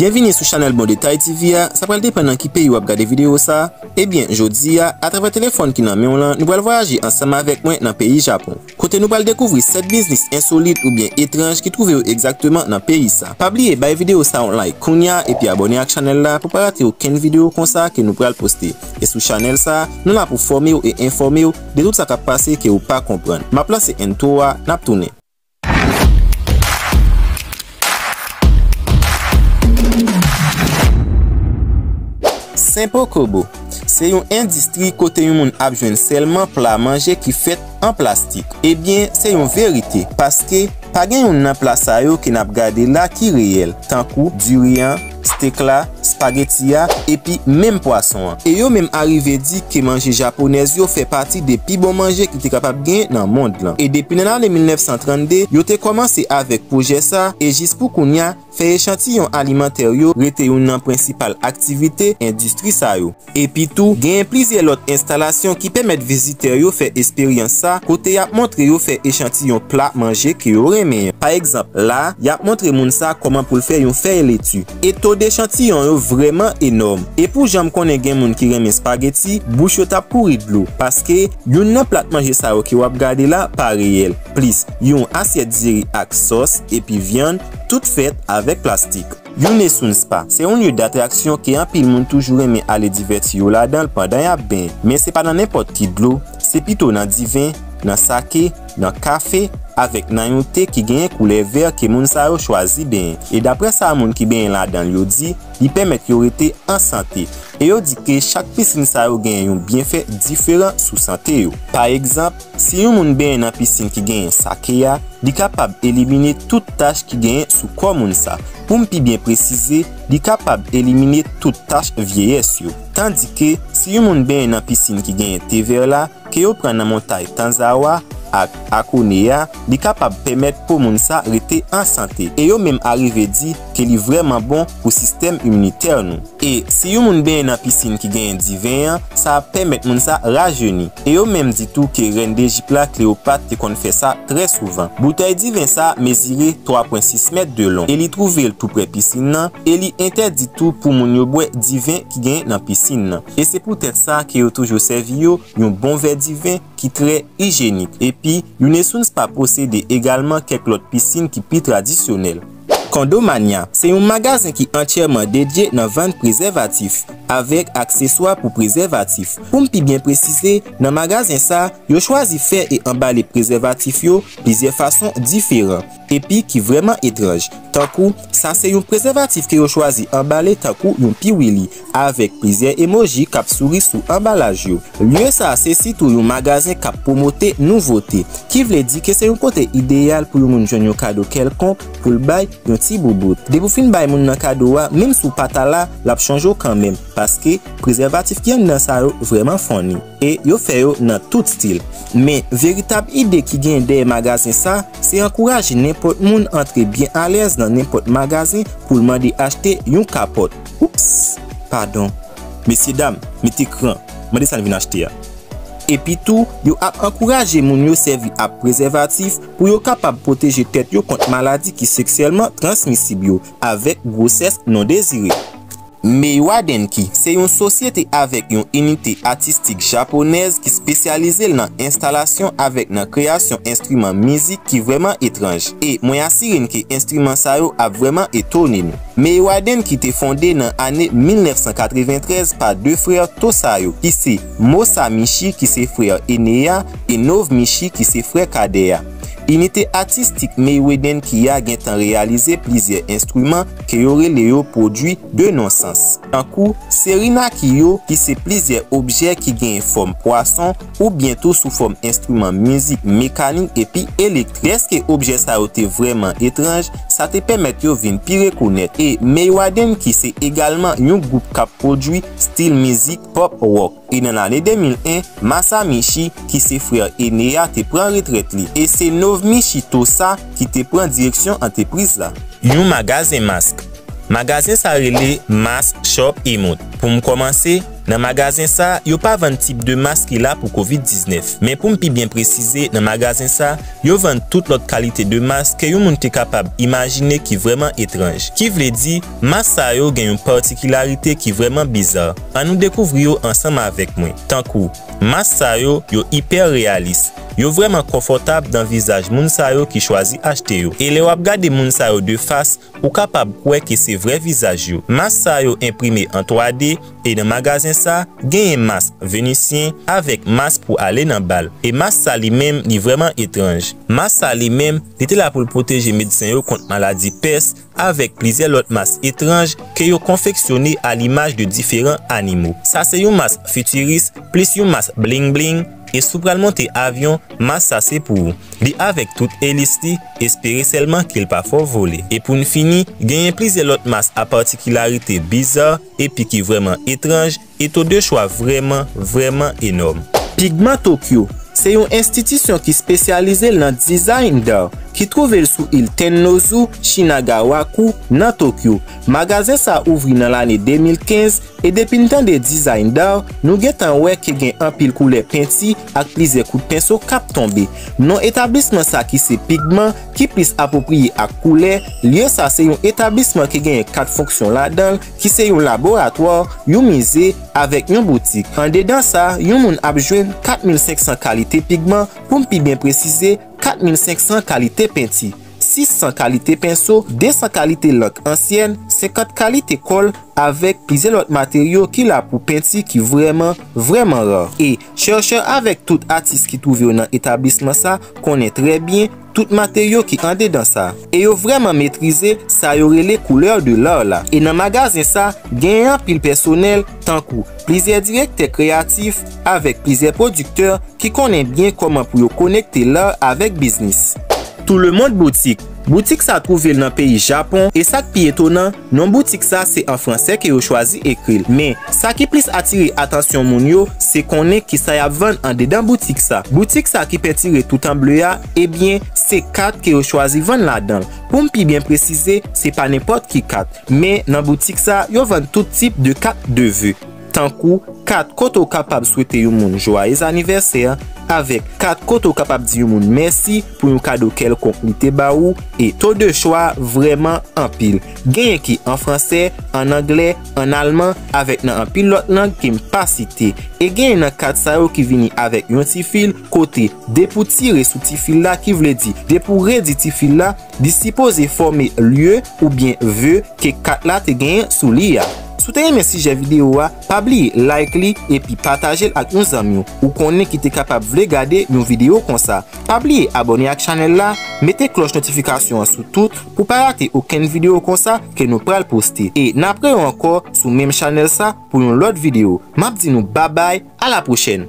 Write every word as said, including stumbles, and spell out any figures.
Byenvini sou chanèl Bon Detay T V a. Sa pral depann nan ki peyi w ap gade videyo sa. Ebyen, jodi a, atravè telefòn ki nan men w lan, nou pral vwayaje ansanm avèk mwen nan peyi Japon, kote nou pral dekouvri sèt biznis ensolit oubyen etranj ki twouve yo egzakteman nan peyi sa. Pa bliye bay videyo sa yon like kounya epi abòne ak chanèl la pou pa rate okenn videyo konsa ke nou pral poste. E sou chanèl sa, nou la pou fòme w e enfòme w de tout sa k ap pase ke w pa konprann. M ap lanse entwo a, n ap tounen. Senpo Kobo se yon endistri kote yon moun ap jwenn sèlman pla manje ki fèt an plastik. Ebyen, se yon verite, paske pa gen youn nan pla sa yo ke n ap gade la ki reyèl, tankou diri an, stèk la, spageti a, epi menm pwason an. E yo menm arive di ke manje japonèz yo fè pati de pi bon manje ki te kapab gen nan mond lan. E depi nan lane mil nèf san trannde, yo te kòmanse avèk pwojè sa, e jis pou kounya, fè echantiyon alimantè yo rete youn nan prensipal aktivite endistri sa yo. Epi tou, genyen plizyè lòt enstalasyon ki pèmèt vizitè yo fè esperyans sa, kote y ap montre yo fè echantiyon pla manje ke yo renmen an. Pa egzanp, la, y ap montre moun sa kòman pou l fè yon fèy leti. E to dechantiyon yo vrèman enòm. E pou jan m konnen gen moun ki renmen spageti, bouch yo t ap kouri dlo, paske youn nan plat manje sa yo ke w ap gade la pa reyèl. Plis, yon asyèt diri ak sòs, epi vyann, tout fèt avèk plastik. Youn Esun Spa se yon lye datraksyon ke anpil moun toujou renmen ale divèti yo ladan l pandan y ap benyen. Men se pa nan nenpòt ki dlo, se pito nan diven, nan sake, nan kafe, avèk nan yon te ki genyen koulè vè ke moun sa yo chwazi benyen. E daprè sa moun ki benyen ladan l yo di, li pèmèt yo rete an sante. E yo di ke chak pisin sa yo genyen yon byenfè diferan sou sante yo. Pa egzanp, si yon moun benyen nan pisin ki genyen sake a, li kapab elimine tout tach ki genyen sou kò moun sa. Pou m pi byen presize, li kapab elimine tout tach vyeyès yo. Tandike, si yon moun benyen nan pisin ki genyen te vè la, ke yo pran nan montay Tanzawa ak Akone a, li kapab pèmèt po moun sa rete an sante. E yo menm arive di ke li vrèman bon pou sistèm iminitè nou. E si yon moun benyen nan pisin ki genyen diven an, sa ap pèmèt moun sa rajeni. E yo menm di tou ke rèn Dejip la, Kleyopat, te konn fè sa trè souvan. Boutèy diven sa mezire twa pwen sis mèt de long e li twouve l tou prè pisin nan e li entèdi tou pou moun yo bwè diven ki genyen nan pisin nan. E se poutèt sa ke yo toujou sèvi yo yon bon vè diven ki trè ijenik. Epi, Yunesun Spa posede egalman kèk lòt pisin ki pi tradisyonèl. Kondomanya se yon magazen ki antyèman dedye nan vann prezèvatif avèk akseswa pou prezèvatif. Pou m pi byen presize, nan magazen sa, yo chwazi fè e anbale prezèvatif yo plizyè fason diferan, epi ki vrèman etranj. Tankou, sa se yon prezèvatif ke yo chwazi anbale tankou yon piwili, avèk plizyè emoji k ap souri sou anbalaj yo. Lye sa a se sitou yon magazen k ap pwomote nouvote, ki vle di ke se yon kote ideyal pou yon moun jwenn yon kado kèlkonk pou l bay yon ti boubout. Depi w fin bay moun nan kado a, menm si w pa ta la, l ap chonje w kanmenm, paske prezèvatif ki anndan sa yo vrèman funny. E yo fè yo nan tout stil. Men, veritab ide ki genyen dèyè magazen sa, se ankouraje nenpòt moun antre byen alèz nan nenpòt magazen pou l mande achte yon kapòt. Oups! Padon. Mesyedam, mete kran, mande sa n vin achte a. Epi tou, yo ap ankouraje moun yo sèvi ak prezèvatif pou yo kapab pwoteje tèt yo kont maladi ki seksyèlman transmisib yo, avèk gwosès non dezire. Meiwa Denki se yon sosyete avèk yon inite atistik japonèz ki espesyalize l nan enstalasyon avèk nan kreyasyon enstriman mizik ki vrèman etranj. E mwen asire n ke enstriman sa yo ap vrèman etone nou. Meiwa Denki te fonde nan ane mil nèf san katreventrèz pa de frè Tosayo, ki se Mosamichi, ki se frè ene a, e Novmichi, ki se frè kadè a. Inite atistik Meiwa Denki a gentan reyalize plizyè enstriman ke yo rele yo pwodui de non sans, tankou seri Naki yo, ki se plizyè objè ki genyen fòm pwason, oubyen tou sou fòm enstriman mizik mekanik epi elektrik. Dèske objè sa yo te vrèman etranj, sa te pèmèt yo vin pi rekonèt. E Meiwa Denki se egalman yon gwoup k ap pwodui stil mizik pop rock. E nan lane de mil en, Masamichi, ki se frè ene a, te pran retrèt li. E se Novmichi Tosa ki te pran direksyon antrepriz la. Yon magazen mask. Magazen sa rele Mask Shop Emot. Pou m kòmanse, Nan magazen sa, yo pa vann tip de mas ki la pou kovid diznèf. Men pou m pi byen presize, nan magazen sa, yo vann tout lòt kalite de mas ke yon moun te kapab imajine ki vrèman etranj. Ki vle di, mas sa yo gen yon patikilarite ki vrèman biza. Ann nou dekouvri yo ansanm avèk mwen. Tankou, mas sa yo, yo ipè reyalis. Yo vrèman konfòtab nan vizaj moun sa yo ki chwazi achte yo. E lè w ap gade moun sa yo de fas, ou kapab kwè ke se vrè vizaj yo. Mas sa yo enprime an twa D e nan magazen sa, genyen mas venisyen avèk mas pou ale nan bal. E mas sa li menm, li vrèman etranj. Mas sa li menm, li te la pou l pwoteje medsen yo kont maladi pès avèk plizyè lòt mas etranj ke yo konfeksyone a limaj de diferan animo. Sa se yon mas fitiris plis yon mas bling bling, e si w pral monte avyon, mas sa se pou ou. Li avèk tout elis li, espere sèlman ke l pa fè w vole. E pou n fini, genyen plizyè lòt mas a patikilarite biza epi ki vrèman etranj, e to de chwa vrèman, vrèman enòm. Pigman Tokyo se yon enstitisyon ki espesyalize l nan dizayn d'art, ki twouve l sou il Tennozu Shinagawaku nan Tokyo. Magazen sa ouvri nan lane de mil kenz, e depi n tande dizayn d'art, nou gentan wè ke gen anpil koulè penti ak plizyè kout penso k ap tonbe. Non etablisman sa ki se Pigman, ki plis apwopriye ak koulè, lye sa se yon etablisman ki genyen kat fonksyon ladan l, ki se yon laboratwa, yon mize, avèk yon boutik. Andedan sa, yon moun ap jwenn kat mil senk san kalite pigman, pou m pi byen presize, kat mil senk san kalite penti, sis san kalite penso, de san kalite lank ansyèn, senkant kalite kòl, avèk plizyè lòt materyo ki la pou penti ki vrèman, vrèman ra. E chèchè avèk tout atis ki twouve yo nan etablisman sa konnen trè byen tout materyo ki andedan sa. E yo vrèman metrize sa yo rele couleur de l'art la. E nan magazen sa, genyen anpil pèsonèl, tankou plizyè direktè kreyatif avèk plizyè pwodiktè ki konnen byen kòman pou yo konekte l'art avèk biznis. Tout le monde boutique. Boutik sa twouve l nan peyi Japon, e sa k pi etonan, non boutik sa se an fransè ke yo chwazi ekri l. Men, sa ki plis atire atansyon moun yo, se konnen kisa y ap vann andedan boutik sa. Boutik sa ki pentire tout an ble a, ebyen, se kat ke yo chwazi vann ladan l. Pou m pi byen presize, se pa nenpòt ki kat. Men, nan boutik sa, yo vann tout tip de kat de ve. Tankou kat kote w kapab swete yon moun jwayez anivèsè, avèk kat kote w kapab di yon moun mèsi pou yon kado kèlkonk li te ba ou, e to de chwa vrèman anpil. Genyen ki an fransè, an anglè, an alman, avèk nan anpil lòt lang ke m pa site. E genyen nan kat sa yo ki vini avèk yon ti fil kote depi w tire sou ti fil la, ki vle di depi w redi ti fil la, li sipoze fòme lye oubyen ve ke kat la te genyen sou li a. Si w te renmen sijè videyo a, pa bliye like li epi pataje l ak yon zanmi w ou konnen ki te kapab vle gade yon videyo konsa. Pa bliye abòne ak chanèl la, mete klòch notifikasyon an sou tout pou pa rate okenn videyo konsa ke nou pral poste. E n ap rewè ankò sou menm chanèl sa pou yon lòt videyo. M ap di nou babay, a la pwochèn!